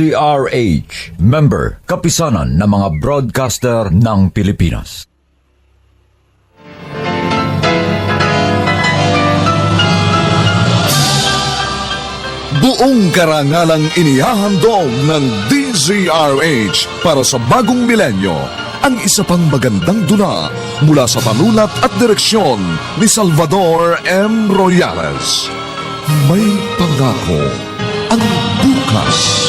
DZRH, member, kapisanan ng mga broadcaster ng Pilipinas. Buong karangalang inihahandog ng DZRH para sa bagong milenyo ang isa pang magandang dula mula sa panulat at direksyon ni Salvador M. Royales. May pangako ang bukas.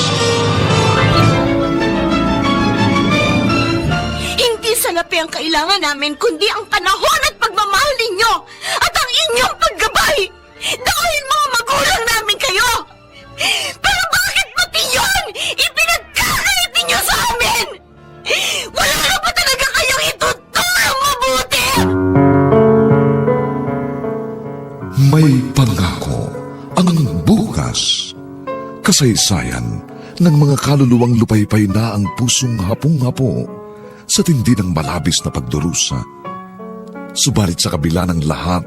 Hindi salapi ang kailangan namin kundi ang panahon at pagmamahal ninyo at ang inyong paggabay dahil mga magulang namin kayo. Pero bakit pati yun ipinagkakait ninyo sa amin? Wala na ba talaga kayong ituturong mabuti? May pangako ang bukas. Kasaysayan ng mga kaluluwang lupaypay na ang pusong hapong-hapo sa tindi ng malabis na pagdurusa. Subalit sa kabila ng lahat,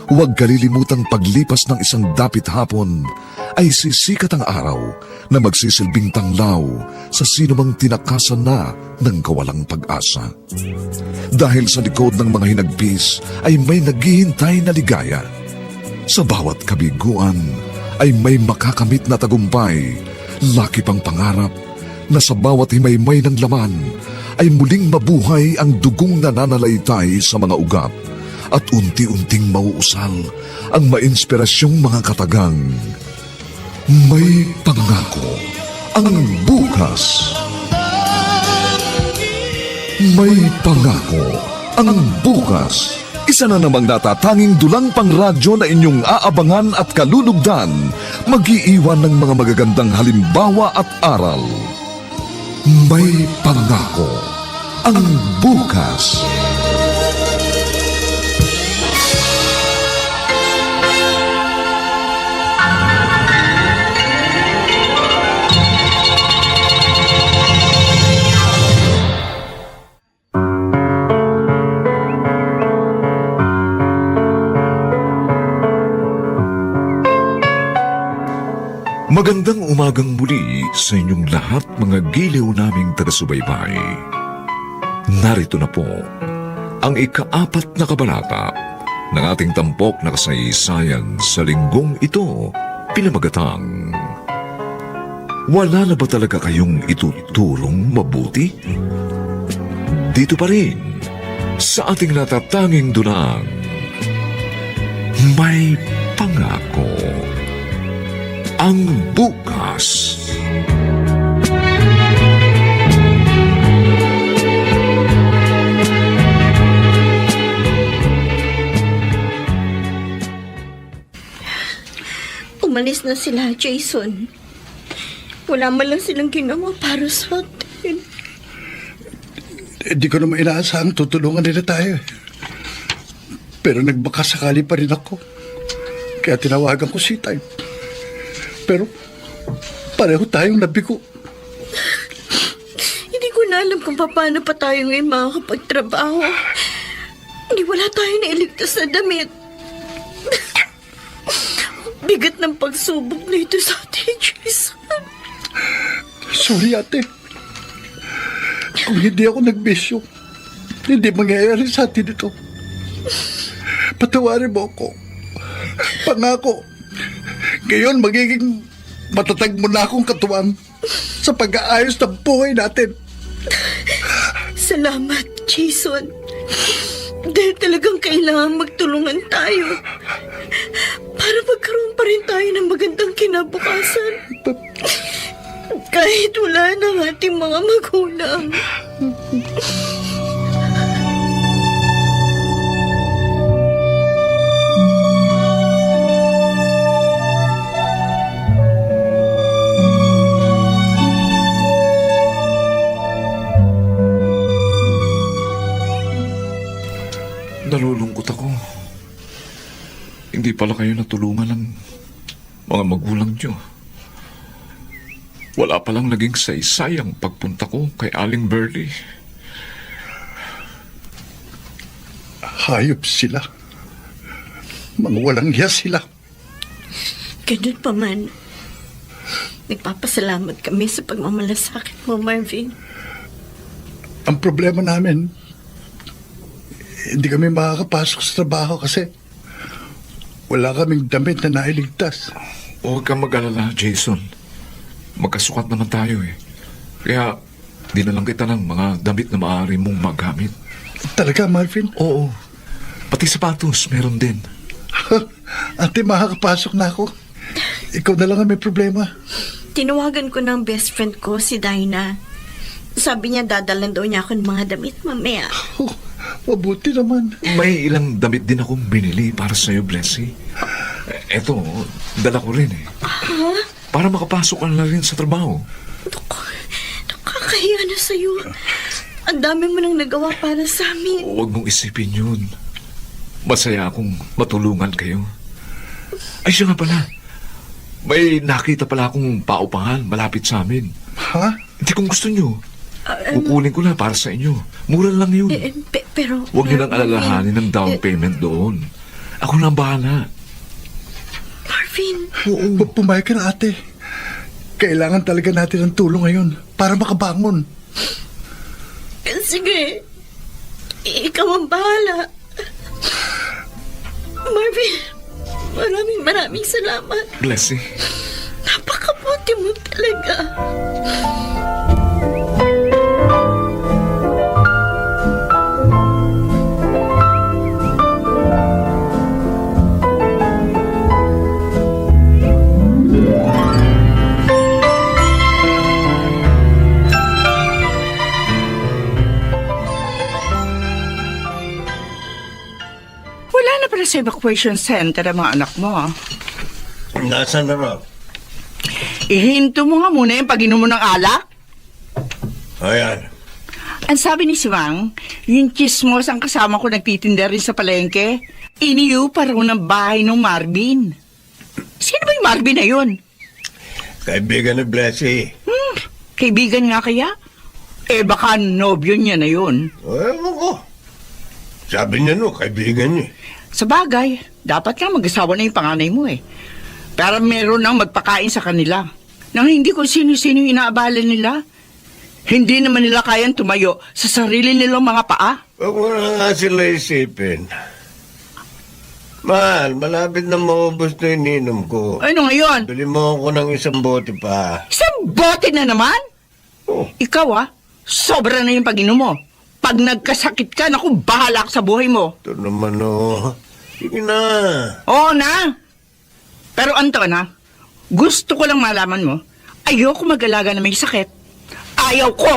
huwag kalilimutang paglipas ng isang dapit hapon ay sisikat ang araw na magsisilbing tanglaw sa sinumang tinakasan na ng kawalang pag-asa. Dahil sa likod ng mga hinagpis ay may naghihintay na ligaya. Sa bawat kabiguan ay may makakamit na tagumpay, laki pang pangarap na sa bawat himaymay ng laman ay muling mabuhay ang dugong nananalaytay sa mga ugat at unti-unting mauusal ang mainspirasyong mga katagang. May pangako ang bukas. May pangako ang bukas. Isa na namang natatanging dulang pangradyo na inyong aabangan at kalulugdan, mag-iiwan ng mga magagandang halimbawa at aral. May pangako ang bukas. Magandang umagang muli sa inyong lahat mga giliw naming taga-subaybay. Narito na po ang ika-4 na kabanata ng ating tampok na kasaysayan sa linggong ito, pinamagatang Wala na ba talaga kayong ituturong mabuti? Dito pa rin sa ating natatanging dunang May Pangako ang bukas. Umalis na sila, Jason. Wala man lang silang ginawa para sa atin. Hindi ko naman inaasahang tutulungan nila tayo. Pero nagbakasakali pa rin ako. Kaya tinawagan ko si Tay. Pero pareho tayong nabigo. Hindi ko na alam kung paano pa tayo ngayon makakapagtrabaho. Hindi wala tayong nailigtas na damit. Bigat ng pagsubok na ito sa atin, Jason. Sorry, ate. Kung hindi ako nagbisyo, hindi mangyayari sa atin ito. Patawarin mo ako. Pangako. Ngayon, magiging matatag mo na akong katuwang sa pag-aayos ng buhay natin. Salamat, Jason. Dahil talagang kailangan magtulungan tayo para magkaroon pa rin tayo ng magandang kinabukasan. Kahit wala na ang ating mga magulang. Nalulungkot ako. Hindi pala kayo natulungan ng mga magulang niyo. Wala palang naging saysay ang pagpunta ko kay Aling Burley. Hayop sila. Mga walang hiya sila. Ganun pa man, Nagpapasalamat kami sa pagmamalasakit mo, Marvin. Ang problema namin, hindi kami makakapasok sa trabaho kasi wala kaming damit na nailigtas. Huwag kang mag-alala, Jason. Magkasukat naman tayo eh. Kaya, di na lang kita ng mga damit na maaari mong magamit. Talaga, Marvin? Oo. Pati sapatos, meron din. Ate, makakapasok na ako. Ikaw na lang ang may problema. Tinawagan ko ng best friend ko, si Dinah. Sabi niya dadalan daw niya ako ng mga damit mamaya. Oh, mabuti naman. May ilang damit din akong binili para sa'yo, Blessy. Eto, dala ko rin eh. Para makapasok ka na rin sa trabaho. Nakakahiya na sa'yo. Ang dami mo nang nagawa para sa amin. Huwag mong isipin yun. Masaya akong matulungan kayo. Ay, siya nga pala. May nakita pala akong paupahan malapit sa amin. Ha? Hindi kung gusto nyo. Kukunin ko na para sa inyo. Mura lang yun. Pero... Huwag nyo nang alalahanin ng down payment doon. Ako na ang bahala. Marvin, Pumayag ka na, ate. Kailangan talaga natin ng tulong ngayon para makabangon. sige. Ikaw ang bahala. Marvin, maraming salamat. Blessy. Napakabuti mo talaga. Wala na pala sa evacuation center ang mga anak mo. Nasaan na raw? Ihinto mo nga muna yung pag-inom mo ng alak. Ayan. Ang sabi ni Siwang, yung chismos ang kasama ko nagtitinda rin sa palengke, iniyo pa raw ng bahay ng Marvin. Sino ba yung Marvin na yun? Kaibigan ni Blessy. Kaibigan nga kaya? Eh baka nobyo niya na yun. Ewan ko. Sabi niya no, kaibigan niya. Sa bagay, dapat nga mag-asawa na yung panganay mo eh. Pero meron nang magpakain sa kanila. Nang hindi ko sino-sino yung inaabala nila. Hindi naman nila kayang tumayo sa sarili nilang mga paa. Huwag mo na nga sila isipin. Mahal, malapit na maubos na yung ininom ko. Ano ngayon? Bili mo ako ng isang bote pa. Isang bote na naman? Oh, Ikaw sobra na yung pag-inom mo. Pag nagkasakit ka, naku, bahala ka sa buhay mo. ito naman oh. Sige na. Oo na. Pero Anton gusto ko lang malaman mo, ayoko mag-alaga na may sakit. Ayaw ko!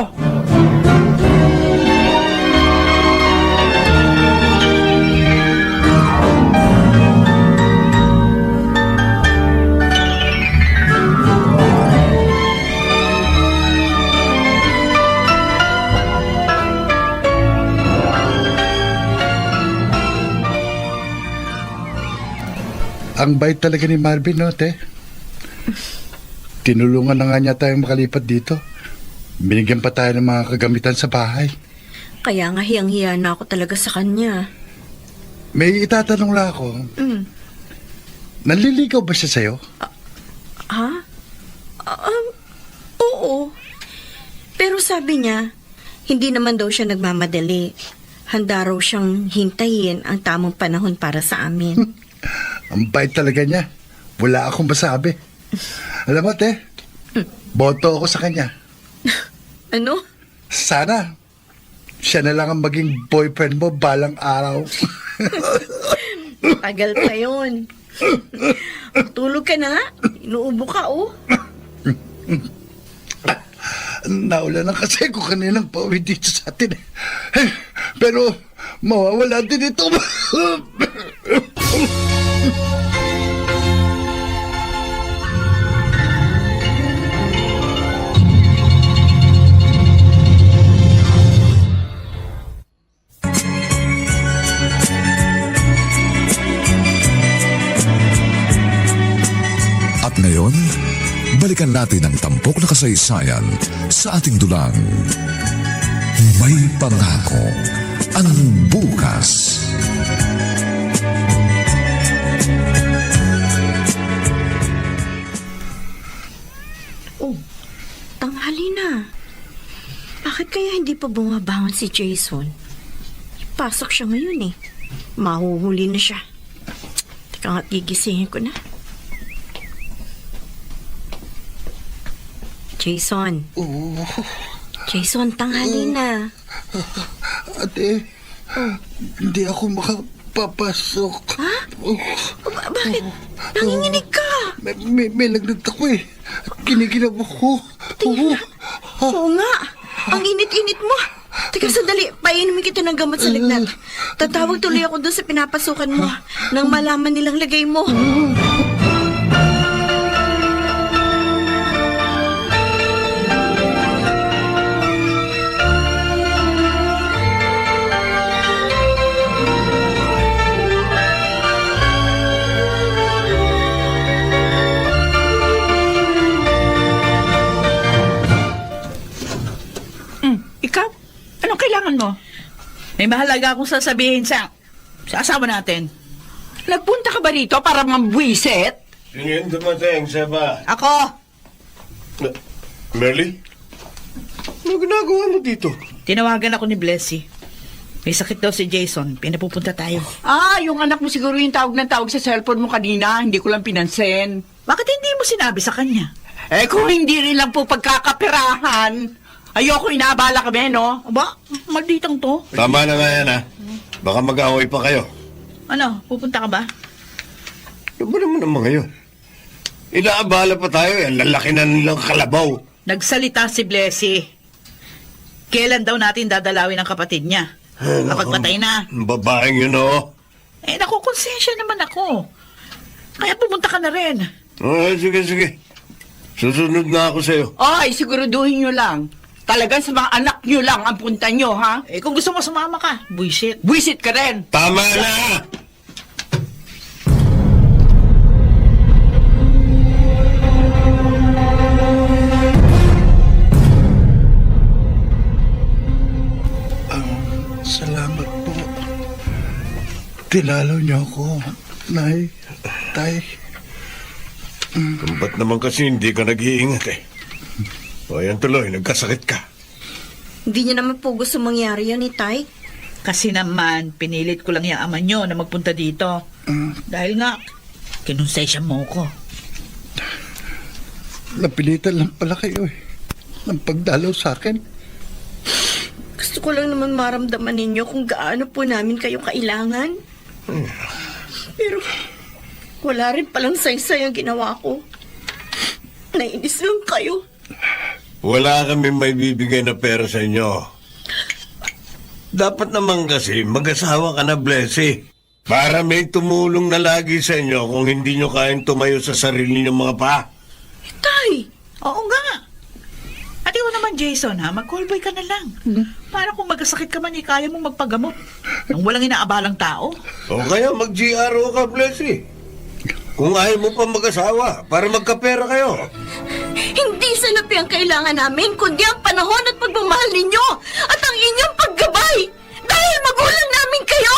Ang bait talaga ni Marvin, no, te? Tinulungan na nga niya tayong makalipat dito. Binigyan pa tayo ng mga kagamitan sa bahay. Kaya nga hiyang-hiya na ako talaga sa kanya. May itatanong lang ako. Nanliligaw ba siya sa'yo? Ha? Oo. Pero sabi niya, hindi naman daw siya nagmamadali. Handa raw siyang hintayin ang tamang panahon para sa amin. Ang bait talaga niya. Wala akong masabi. Alam mo, te, boto ako sa kanya. Ano? Sana, siya na lang ang maging boyfriend mo balang araw. Tagal pa yun. Tulog ka na. Inuubo ka, oh. Naula na kasi ko kaninang pauwi dito sa atin. Pero, mawawala din ito. At ngayon, balikan natin ang tampok na kasaysayan sa ating dulang. May pangako ang bukas. hindi pa bumabangon si Jason? Pasok siya ngayon eh. Mahuhuli na siya. Teka nga, gigisingin ko na. Jason. Jason, tanghali na. Ate, hindi ako makapapasok. Ha? Bakit? Nanginginig ka. May lagnat ako eh. Kinikilaw ako. Oo nga. Ang init-init mo. Teka, sandali. Painumin kita ng gamot sa lagnat. Tatawag tuloy ako doon sa pinapasukan mo nang malaman nilang lagay mo. Ikaw? Anong kailangan mo? May mahalaga akong sasabihin sa asawa natin. Nagpunta ka ba rito para mambwisit? Sino yung dumating, Seba? Ako! Merly? Ano ginagawa mo dito? Tinawagan ako ni Blessy. May sakit daw si Jason. Pinapupunta tayo. Yung anak mo siguro yung tawag ng tawag sa cellphone mo kanina. Hindi ko lang pinansin. Bakit hindi mo sinabi sa kanya? Kung hindi rin lang po pagkakapirahan. Ayoko inaabala kami, no? Aba, malditang to. Tama na nga yan, ha? Baka mag-away pa kayo. Ano, pupunta ka ba? Ano ba naman ang mga yun? Inaabala pa tayo, yan. Lalaki na nilang kalabaw. Nagsalita si Blessy. Kailan daw natin dadalawin ang kapatid niya? Kapag patay na. Ang babaeng yun, oh. Naku, konsensya naman ako. Kaya pumunta ka na rin. Sige. Susunod na ako sa'yo. Ay, siguraduhin nyo lang. Talagang sa mga anak nyo lang ang punta nyo, ha? Kung gusto mo sumama ka, buisit. Buisit ka rin. Tama na! Salamat po. Tinalaw niyo ako, Nay, Tay. Ba't naman kasi hindi ka nag-iingat, eh? O yan tuloy, nagkasakit ka. Hindi niya naman po gusto mangyari yan, Tay. Kasi naman, pinilit ko lang yung ama nyo na magpunta dito. Dahil nga, kinonsensya mo ko. Napilitan lang pala kayo eh. Ng pagdalaw sa akin. Gusto ko lang naman maramdaman ninyo kung gaano po namin kayo kailangan. Pero wala rin palang saysay ang ginawa ko. Nainis lang kayo. Wala kami may bibigay na pera sa inyo. Dapat naman kasi mag-asawa ka na, Blessy. Para may tumulong na lagi sa inyo kung hindi nyo kayang tumayo sa sarili ng mga pa. Tay! Oo nga. At ikaw naman, Jason, ha? Mag-callboy ka na lang. Para kung magkasakit ka man, kaya mong magpagamot. Nang walang inaabalang tao. O kaya mag-GRO ka, Blessy. Kung ayaw mo pa mag-asawa, para magkapera kayo. Hindi salapi ang kailangan namin, kundi ang panahon at pagmamahal ninyo at ang inyong paggabay. Dahil magulang namin kayo.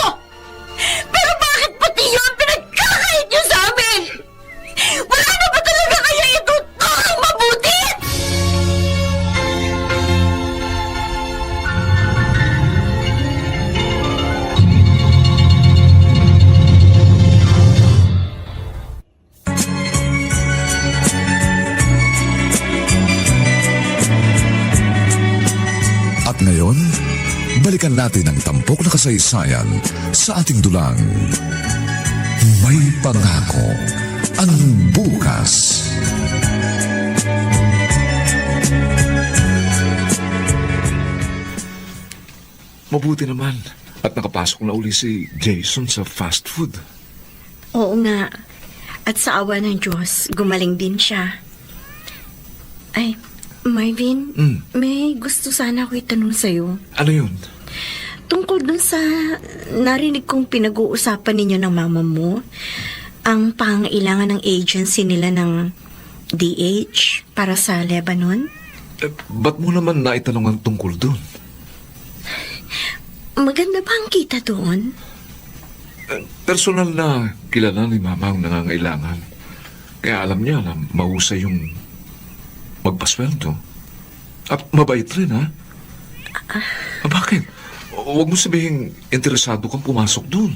Pero bakit pati yun pinagkakait nyo sa amin? Wala na ba talaga kaya ituturong mabuti? At ngayon, balikan natin ang tampok na kasaysayan sa ating dulang. May pangako ang bukas. Mabuti naman at nakapasok na uli si Jason sa fast food. Oo nga. At sa awa ng Diyos, gumaling din siya. Ay, Marvin, may gusto sana ako itanong sa'yo. Ano yun? Tungkol dun sa narinig kong pinag-uusapan ninyo ng mama mo, ang pangailangan ng agency nila ng DH para sa Lebanon. Ba't mo naman naitanong ang tungkol dun? Maganda ba ang kita doon? Personal na kilala ni Mama ang nangangailangan. Kaya alam niya na mahusay yung magpasweldo. At mabait rin, ha? Bakit? Huwag mo sabihin interesado kang pumasok dun.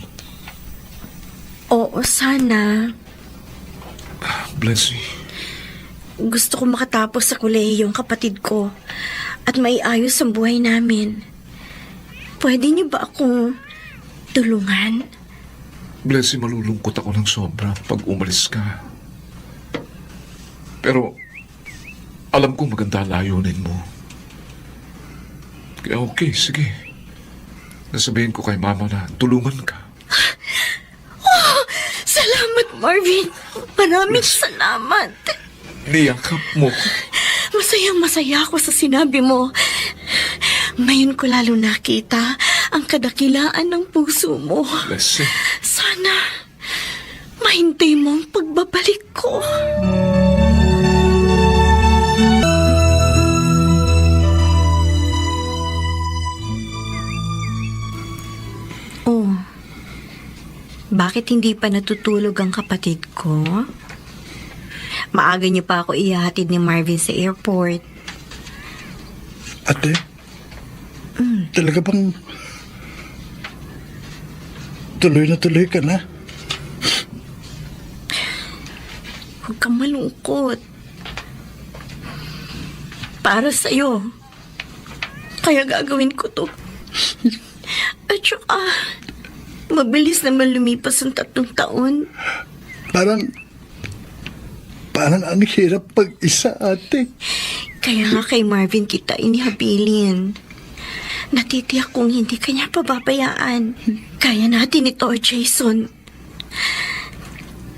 Oo, sana. Blessy, Gusto ko makatapos sa kolehiyo yung kapatid ko at maiayos ang buhay namin. Pwede niyo ba akong tulungan? Blessy, malulungkot ako ng sobra pag umalis ka. Pero, alam ko maganda ang layunin mo. Kaya okay, sige. Nasabihin ko kay Mama na tulungan ka. Salamat, Marvin. Maraming salamat. Niyakap mo. Masayang-masaya ako sa sinabi mo. Ngayon ko lalo nakita ang kadakilaan ng puso mo. Blessy. Sana mahintay mo ang pagbabalik ko. Oh, bakit hindi pa natutulog ang kapatid ko? Maaga niyo pa ako ihahatid ni Marvin sa airport. Ate, talaga bang tuloy na tuloy ka na? Huwag kang malungkot. Para sa'yo. Kaya gagawin ko to. At saka, mabilis naman lumipas ang 3 taon. Parang ang hirap pag-isa, ate. Kaya nga kay Marvin kita inihabilin. Natitiyak kong hindi kanya pababayaan. Kaya natin ito, Jason.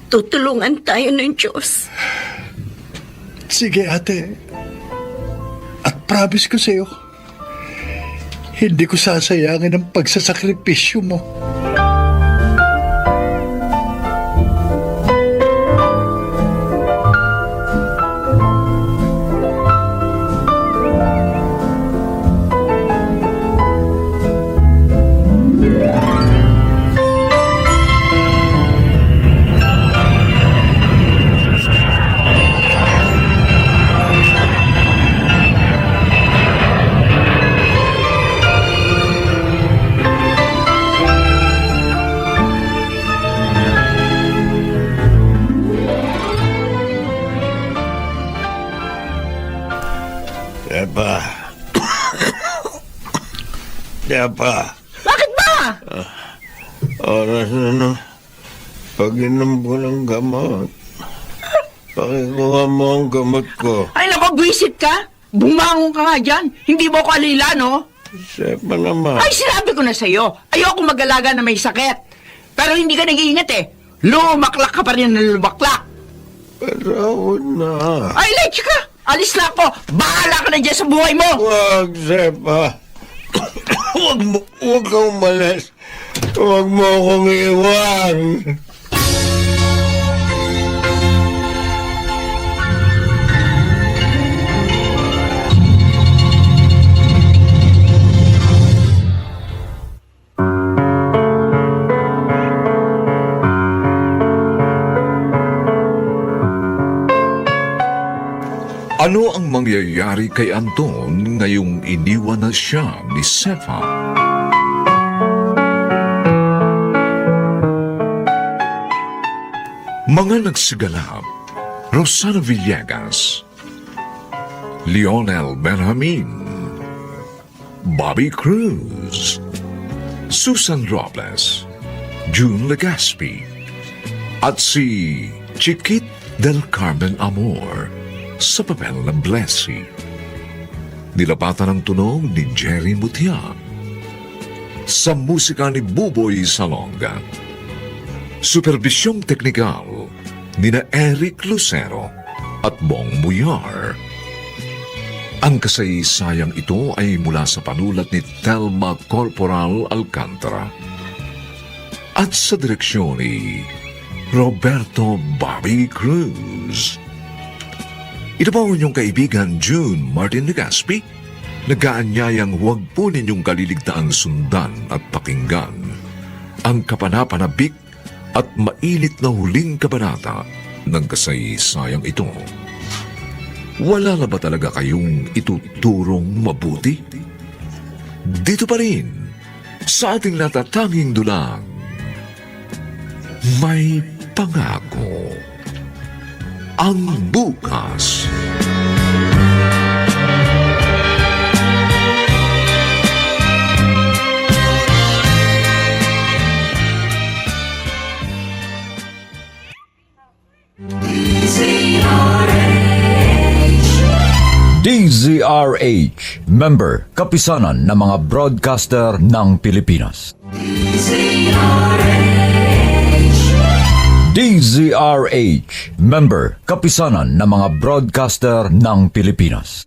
Tutulungan tayo ng Diyos. Sige, ate. At promise ko sa'yo, hindi ko sasayangin ang pagsasakripisyo mo. Depa. Depa. Bakit ba? Oras na no. Pag-inom ko ng gamot. Pakikuha mo ang gamot ko. Ay, naku, buwisit ka. Bumangon ka nga dyan. Hindi mo ko alila, no? Sepa naman. Ay, sinabi ko na sa'yo. Ayoko mag-alaga na may sakit. Pero hindi ka nag-iingat eh. Lumaklak ka pa rin na lumaklak. Patawad na. Ay, Leche ka! Alis na ako! Bahala ka na dyan sa buhay mo! Wag, Sepa. Huwag kang umalis. Huwag mo akong iwan. Ano ang mangyayari kay Anton ngayong iniwan na siya ni Sefa? Mga nagsigalap, Rosana Villegas, Lionel Benjamin, Bobby Cruz, Susan Robles, June Legaspi, at si Chiquit del Carmen Amor sa papel na Blessy. Nilapatan ang tunog ni Jerry Mutian. Sa musika ni Buboy Salonga. Supervisyong teknikal ni na Eric Lucero at Bong Muyar. Ang kasaysayang ito ay mula sa panulat ni Telma Corporal Alcantara at sa direksyon ni Roberto Bobby Cruz. Ito po ang inyong kaibigan June Martin Legaspi, nag-aanyayang huwag po ninyong kaliligtaang sundan at pakinggan ang kapanapanabik at mainit na huling kabanata ng kasaysayang ito. Wala na ba talaga kayong ituturong mabuti? Dito pa rin, sa ating natatanging dulang, may pangako ang bukas. DZRH, member, kapisanan ng mga broadcaster ng Pilipinas. DZRH, member, kapisanan ng mga broadcaster ng Pilipinas.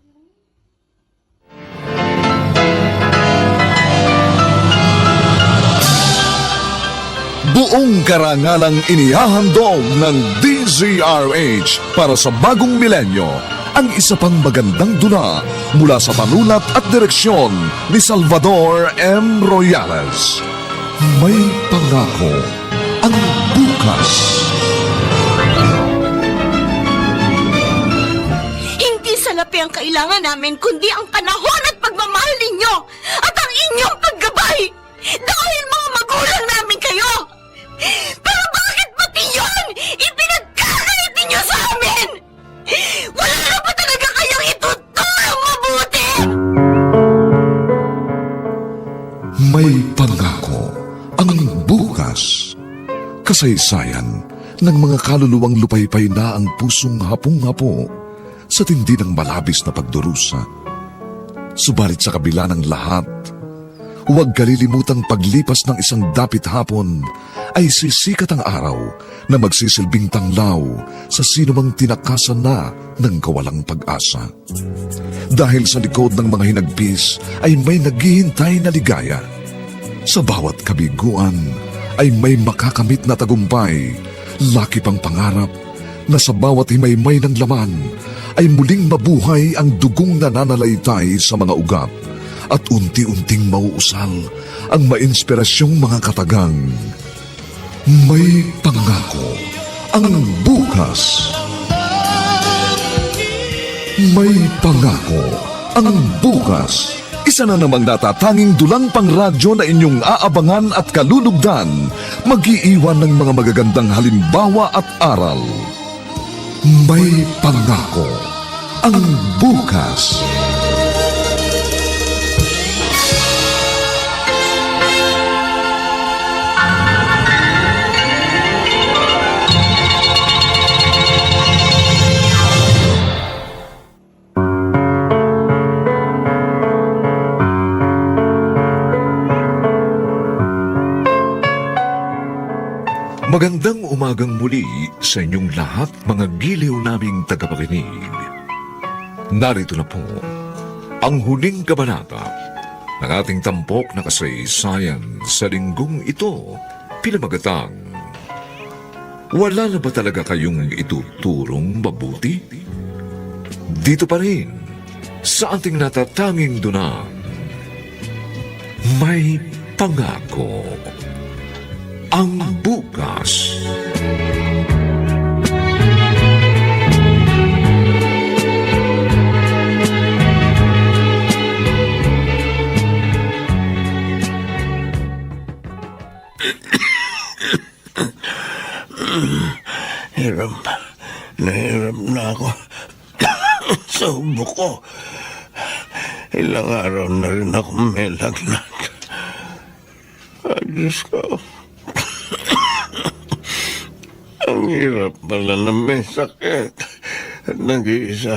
Buong karangalang inihahandog ng DZRH para sa bagong milenyo ang isa pang magandang dula mula sa panulat at direksyon ni Salvador M. Royales. May pangako ang bukas. Hindi salapi ang kailangan namin, kundi ang panahon at pagmamahal ninyo at ang inyong paggabay. Dahil mga magulang namin kayo. Pero bakit pati yun ipinagkakalit ninyo sa amin? Wala na ba talaga kayong ituturong mabuti? May pangako ang bukas. Kasaysayan ng mga kaluluwang lupaypay na ang pusong hapong-hapo sa tindi ng malabis na pagdurusa. Subalit sa kabila ng lahat, huwag kalilimutang paglipas ng isang dapit hapon ay sisikat ang araw na magsisilbing tanglaw sa sinumang tinakasan na ng kawalang pag-asa. Dahil sa likod ng mga hinagpis ay may naghihintay na ligaya. Sa bawat kabiguan ay may makakamit na tagumpay, laki pang pangarap na sa bawat himaymay ng laman ay muling mabuhay ang dugong nananalaytay sa mga ugat at unti-unting mauusal ang mainspirasyong mga katagang. May pangako ang bukas. May pangako ang bukas. Isa na namang natatanging dulang pangradyo na inyong aabangan at kalulugdan, mag-iiwan ng mga magagandang halimbawa at aral. May pangako ang bukas. Magandang umagang muli sa inyong lahat, mga giliw naming tagapakinig. Narito na po ang huling kabanata ng ating tampok na kasaysayan sa linggong ito, pinamagatang, wala na ba talaga kayong ituturong mabuti? Dito pa rin sa ating natatanging dunang, may pangako ang bukas. Hirap na ako sa ubo ko. Ilang araw na rin ako may laglag. Diyos ko. Ang hirap pala na may sakit at nag-iisa.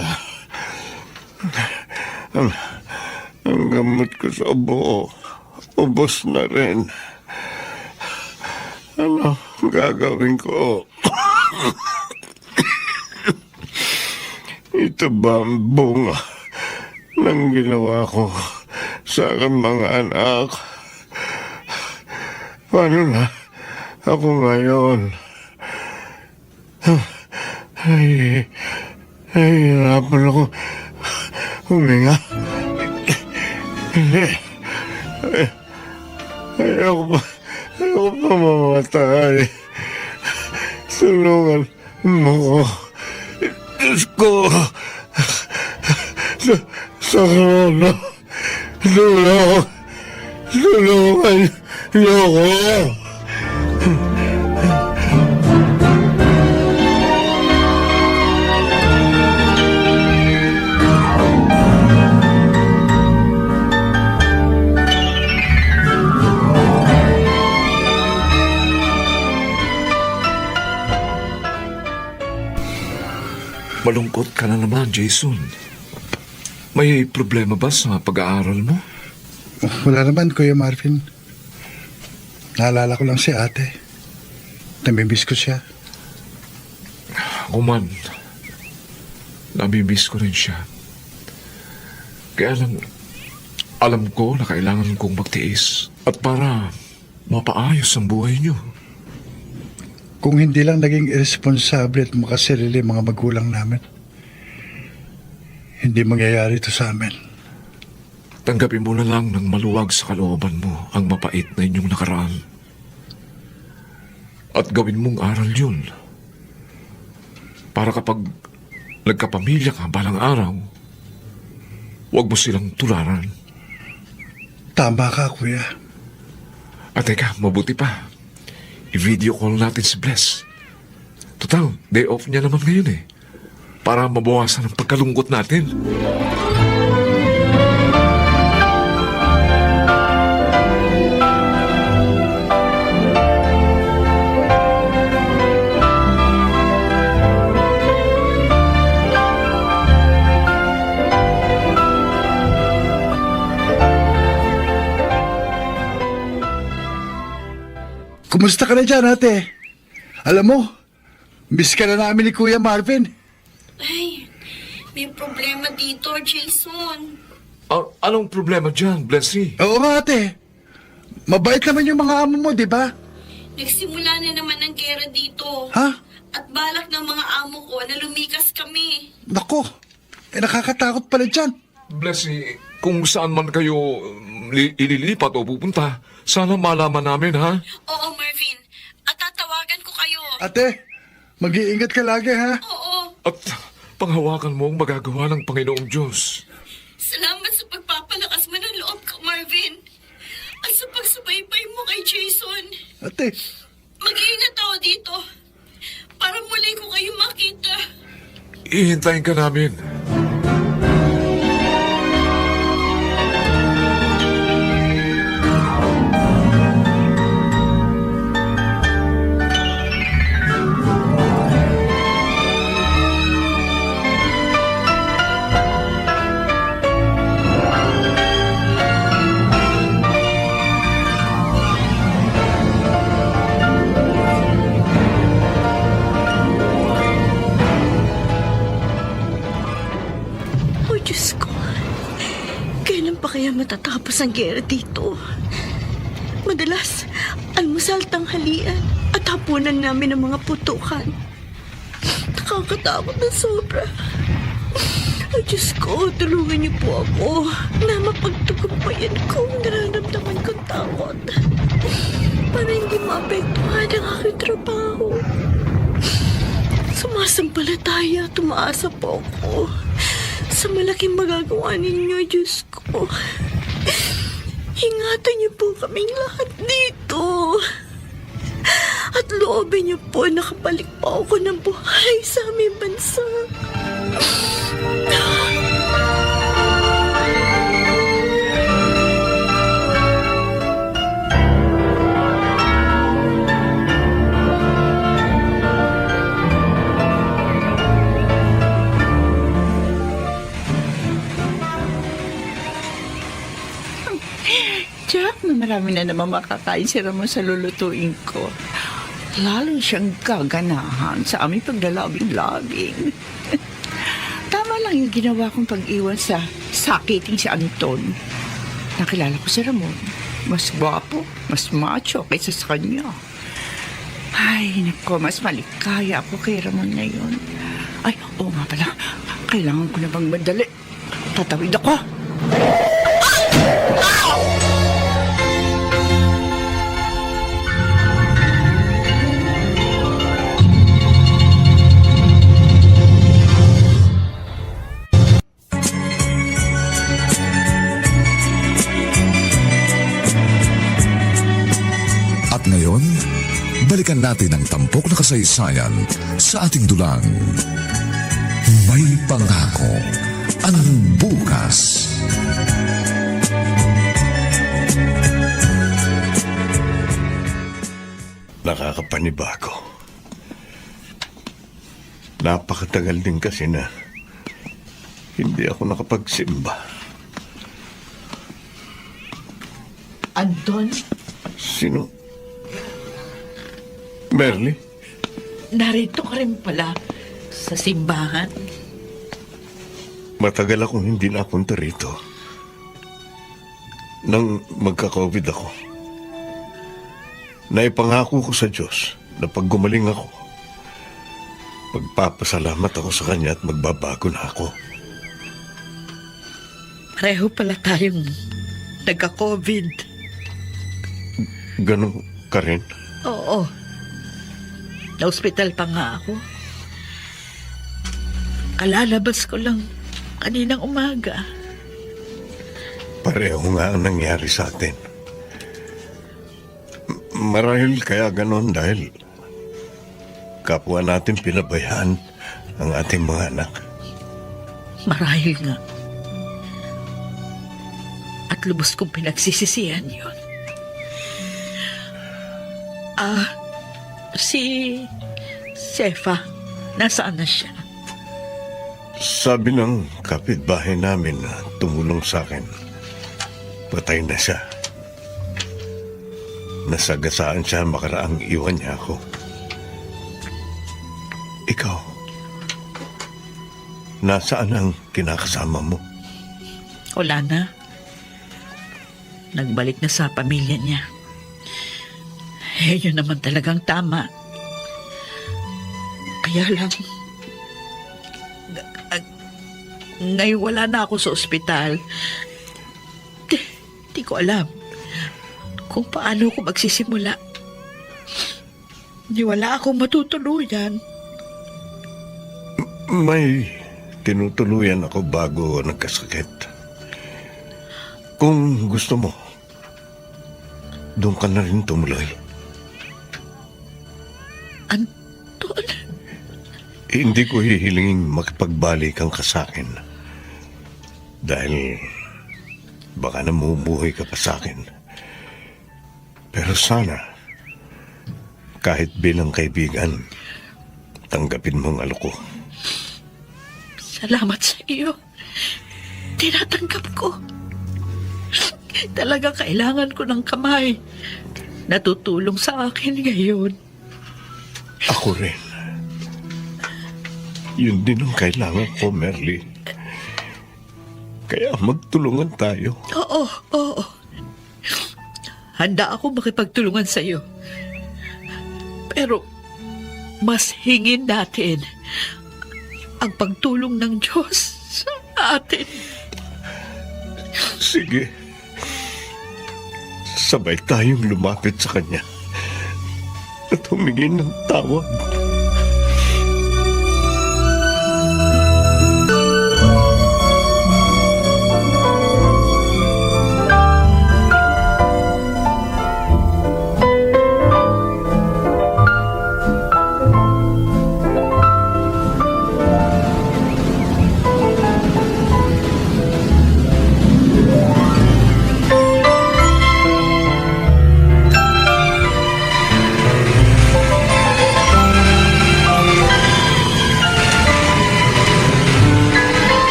Ang gamot ko sa ubo, ubos na rin. Ano gagawin ko? Ito ba ang bunga ng ginawa ko sa aking mga anak? Paano na ako ngayon? Hirapan ako huminga. Ayoko pa mamatay. Tulungan mo ko. Diyos ko. Sa corona. Tulong. Tulungan niyo ko. Malungkot ka na naman, Jason. May problema ba sa pag-aaral mo? Wala naman, Kuya Marvin. Naalala ko lang si ate. Namimiss ko siya. Ako man, namimiss ko rin siya. Kaya lang, alam ko na kailangan kong magtiis. At para mapaayos ang buhay niyo. Kung hindi lang naging irresponsable at makasarili mga magulang namin, hindi mangyayari ito sa amin. Tanggapin mo na lang ng maluwag sa kalooban mo ang mapait na inyong nakaraan. At gawin mong aral yun. Para kapag nagkapamilya ka balang araw, huwag mo silang tularan. Tama ka, Kuya. At teka, mabuti pa. I-video call natin si Bless. Total, day off niya naman ngayon eh. Para mabawasan ang pagkalungkot natin. Kumusta ka na dyan, ate? Alam mo, miss ka na namin ni Kuya Marvin. Ay, may problema dito, Jason. Anong problema dyan, Blessy? Oo nga, ate. Mabait naman yung mga amo mo, di ba? Nagsimula na naman ang gera dito. Ha? At balak ng mga amo ko na lumikas kami. Nako, nakakatakot pala dyan. Blessy, kung saan man kayo ililipat o pupunta, sana malaman namin, ha? Oo, Marvin. At tatawagan ko kayo. Ate, mag-iingat ka lagi, ha? Oo. At panghawakan mo ang magagawa ng Panginoong Diyos. Salamat sa pagpapalakas mo ng loob ko, Marvin. At sa pagsubaybay mo kay Jason. Ate, Mag-iingat ako dito. Para muli ko kayo makita. Ihintayin ka namin. Oh, Diyos ko. Kailan pa kaya matatapos ang gera dito? Madalas, almusal, tanghalian at hapunan namin ang mga putukan. Nakakatakot na sobra. Oh, Diyos ko, tulungan niyo po ako na mapagtagumpayan ko ang nararamdaman kong takot. Para hindi maapektuhan ang aking trabaho. Sumasampalataya, tumaasa po ako sa malaking magagawa ninyo, Diyos ko. Ingatan niyo po kaming lahat dito. At loobin niyo po na nakabalik pa ako ng buhay sa aming bansa. Jack, marami na naman makakain si Ramon sa lulutuin ko. Lalo siyang gaganahan sa aming paglalabing-labing. Tama lang yung ginawa kong pag-iwan sa sakiting si Anton. Nakilala ko si Ramon. Mas gwapo, mas macho kaysa sa kanya. Ay, nako, mas malikaya ako kay Ramon ngayon. Ay, oo nga pala. Kailangan ko na bang madali. Tatawid ako. natin ang tampok na kasaysayan sa ating dulang. May pangako ang bukas. Nakakapanibago. Napakatagal din kasi na hindi ako nakapagsimba. Anton, Sino? Merly? narito ka rin pala sa simbahan. Matagal akong hindi napunta rito. Nang magka-COVID ako, naipangako ko sa Diyos na pag gumaling ako, magpapasalamat ako sa Kanya at magbabago na ako. Pareho pala tayong nagka-COVID. Ganun ka rin? Oo. Na-hospital pa nga ako. Kalalabas ko lang kaninang umaga. Pareho nga ang nangyari sa atin. Marahil kaya ganon dahil kapwa natin pinabayaan ang ating mga anak. Marahil nga. At lubos kong pinagsisisihan yun. Si Sefa, nasaan na siya? Sabi ng kapitbahay namin na tumulong sa akin, patay na siya. Nasagasaan siya makaraang iwan niya ako. Ikaw, nasaan ang kinakasama mo? Wala na. Nagbalik na sa pamilya niya. Yun naman talagang tama. Kaya lang, ngayon wala na ako sa ospital. Di ko alam kung paano ko magsisimula. Di wala akong matutuluyan. May tinutuluyan ako bago nagkasakit. Kung gusto mo, doon ka na rin tumuloy. Anton, Hindi ko hihilingin makipagbalikan ka sa akin. Dahil baka namumuhay ka pa sa akin. Pero sana, kahit bilang kaibigan, tanggapin mo ang alok ko. salamat sa iyo. Tinatanggap ko. Talaga kailangan ko ng kamay. Natutulong sa akin ngayon. Ako rin. Yun din ang kailangan ko, Merly. Kaya magtulungan tayo. Oo. Handa ako makipagtulungan sa iyo. Pero, mas hingin natin ang pagtulong ng Diyos sa atin. Sige. Sabay tayong lumapit sa Kanya at humingi ng tawad.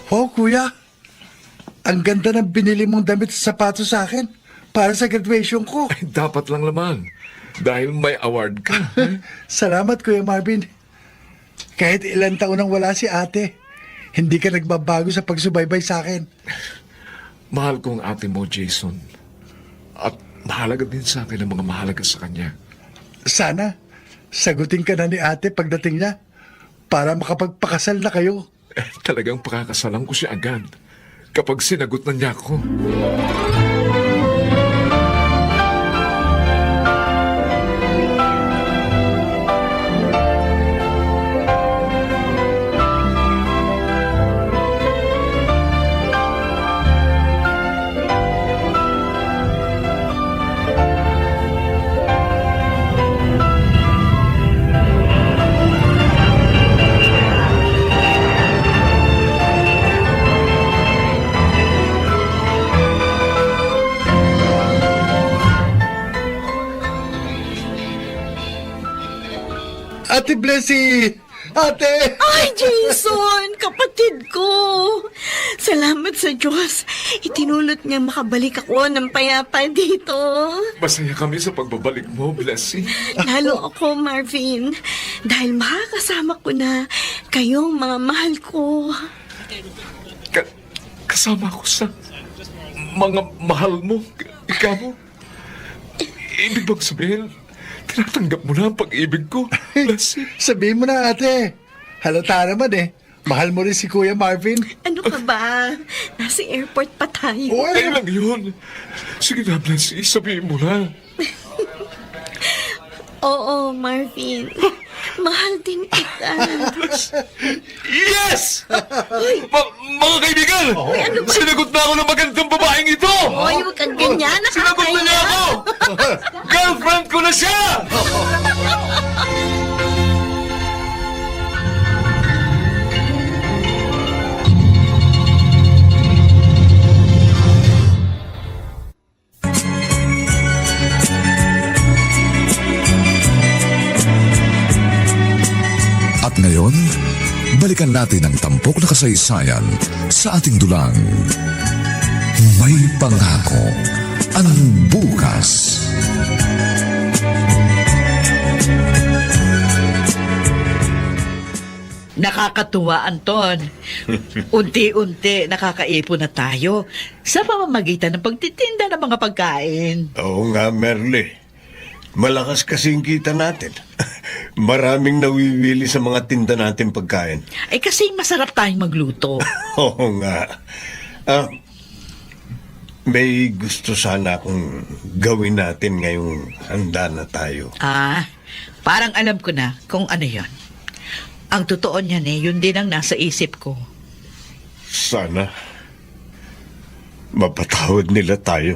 Oh, kuya. Ang ganda ng binili mong damit sa sapatos sa akin para sa graduation ko. Dapat lang naman. Dahil may award ka. Salamat, Kuya Marvin. Kahit ilang taon nang wala si ate, hindi ka nagbabago sa pagsubaybay sa akin. Mahal ko ang ate mo, Jason. At mahalaga din sa akin ang mga mahalaga sa kanya. Sana, sagutin ka na ni ate pagdating niya para makapagpakasal na kayo. Talagang pakakasalan ko siya agad kapag sinagot na niya ako. Ate Blessy! Ate! Ay, Jason! Kapatid ko! Salamat sa Diyos. Itinulot niya makabalik ako ng payapa dito. Masaya kami sa pagbabalik mo, Blessing. Lalo ako, Marvin. Dahil makakasama ko na kayong mga mahal ko. Kasama ko sa mga mahal mo, ikaw mo. Ibig bang sabihin, tinatanggap mo na ang pag-ibig ko, Blessing? Sabihin mo na, ate. Halata naman eh. Mahal mo rin si Kuya Marvin. Ano ka ba? Nasa airport pa tayo. Ay lang yun. Sige na, Blessing, sabihin mo na. Oo, Marvin. Mahal din kita. Yes! Mga kaibigan! Sinagot na ako ng magandang babaeng ito! Hoy, huwag kang ganyan. Sinagot na niya ako! Girlfriend ko na siya! At ngayon, balikan natin ang tampok na kasaysayan sa ating dulang. May pangako ang bukas. Nakakatuwa, Anton. Unti-unti nakakaipon na tayo sa pamamagitan ng pagtitinda ng mga pagkain. Oo nga, Merle. Malakas kasing kita natin. Maraming nawiwili sa mga tinda natin pagkain. Ay kasi masarap tayong magluto. Oo nga. May gusto sana akong gawin natin ngayong handa na tayo. Parang alam ko na kung ano yon. Ang totoo niyan yun din ang nasa isip ko. Sana mapatawad nila tayo.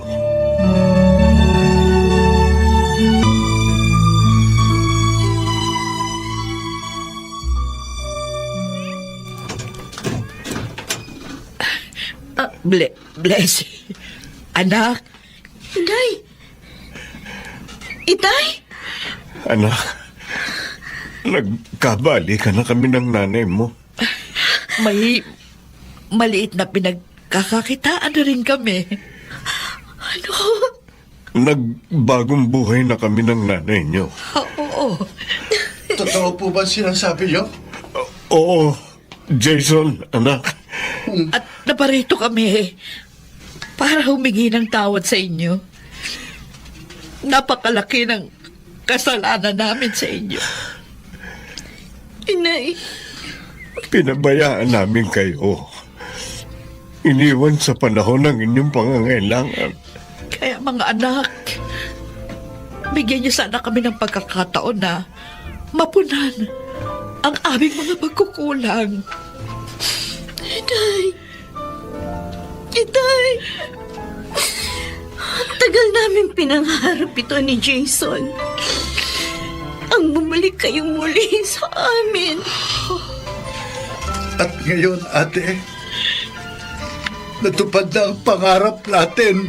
Bless. Anak. Inday! Itay! Anak, nagkabali ka na kami ng nanay mo. May maliit na pinagkakakitaan na rin kami. Ano? Nagbagong buhay na kami ng nanay niyo. Oo. Totoo po ba sinasabi niyo? Oo, Jason, anak. At naparito kami para humingi ng tawad sa inyo. Napakalaki ng kasalanan namin sa inyo. Inay, Pinabayaan namin kayo. Iniwan sa panahon ng inyong pangangailangan. Kaya mga anak, bigyan niyo sana kami ng pagkakataon na mapunan ang aming mga pagkukulang. Itay! Itay! Ang tagal namin pinangarap ito ni Jason. Ang bumalik kayo muli sa amin. At ngayon, ate, natupad na ang pangarap natin.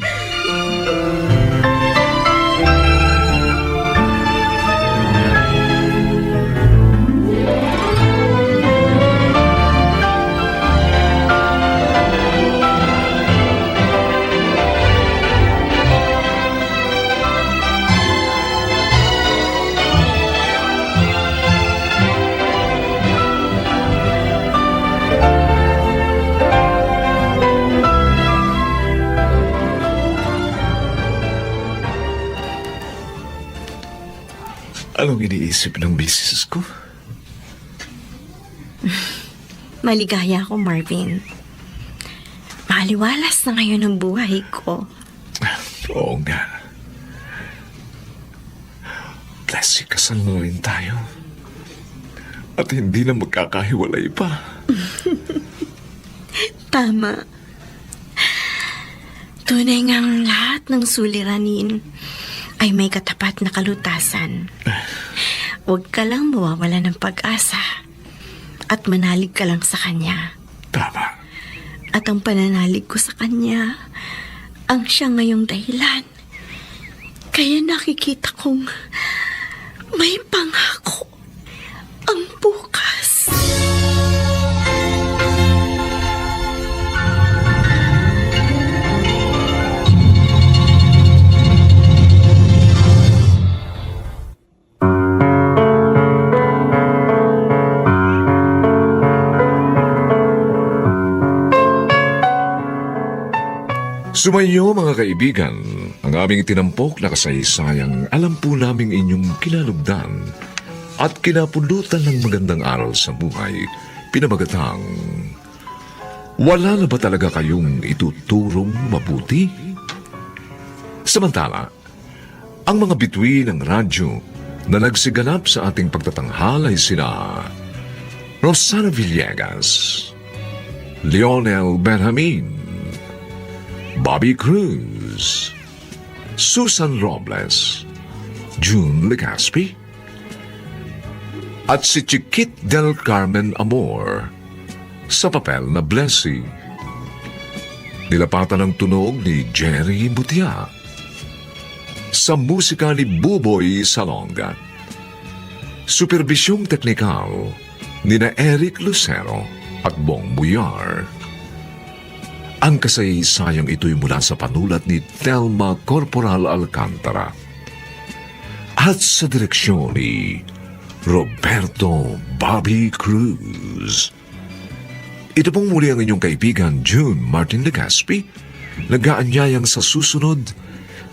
Anong iniisip ng misis ko? Maligaya ako, Marvin. Maliwalas na ngayon ang buhay ko. Oo nga. Blessing, kasal na rin tayo. At hindi na magkakahiwalay pa. Tama. Tunay ngang lahat ng suliranin ay may katapat na kalutasan. Huwag ka lang mawawala ng pag-asa at manalig ka lang sa kanya. Tama. At ang pananalig ko sa kanya ang siya ngayong dahilan. Kaya nakikita kong may pangako. Sumayo mga kaibigan, ang aming tinampok na kasaysayang alam po naming inyong kinalugdan at kinapulutan ng magandang aral sa buhay, pinamagatang, wala na ba talaga kayong ituturong mabuti? Samantala, ang mga bituin ng radyo na nagsiganap sa ating pagtatanghal ay sina Rosana Villegas, Lionel Benjamin, Bobby Cruz, Susan Robles, June Legaspi, at si Chiquit del Carmen Amor sa papel na Blessy. Nilapatan ng tunog ni Jerry Butia. Sa musika ni Buboy Salonga. Superbisyong teknikal ni na Eric Lucero at Bong Buyar. Ang kasaysayang ito'y mula sa panulat ni Telma Corporal Alcantara at sa direksyon ni Roberto Bobby Cruz. Ito pong muli ang inyong kaibigan June Martin Legaspi, nag-aanyayang sa susunod,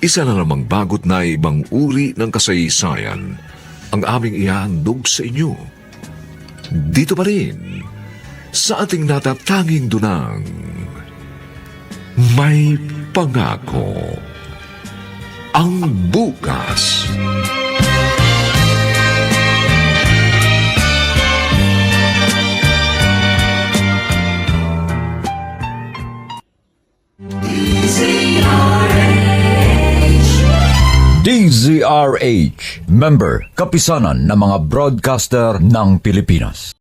isa na namang bagot na ibang uri ng kasaysayan ang aming ihahandog sa inyo. Dito pa rin, sa ating natatanging dunang, may pangako ang bukas. DZRH, member, kapisanan ng mga broadcaster ng Pilipinas.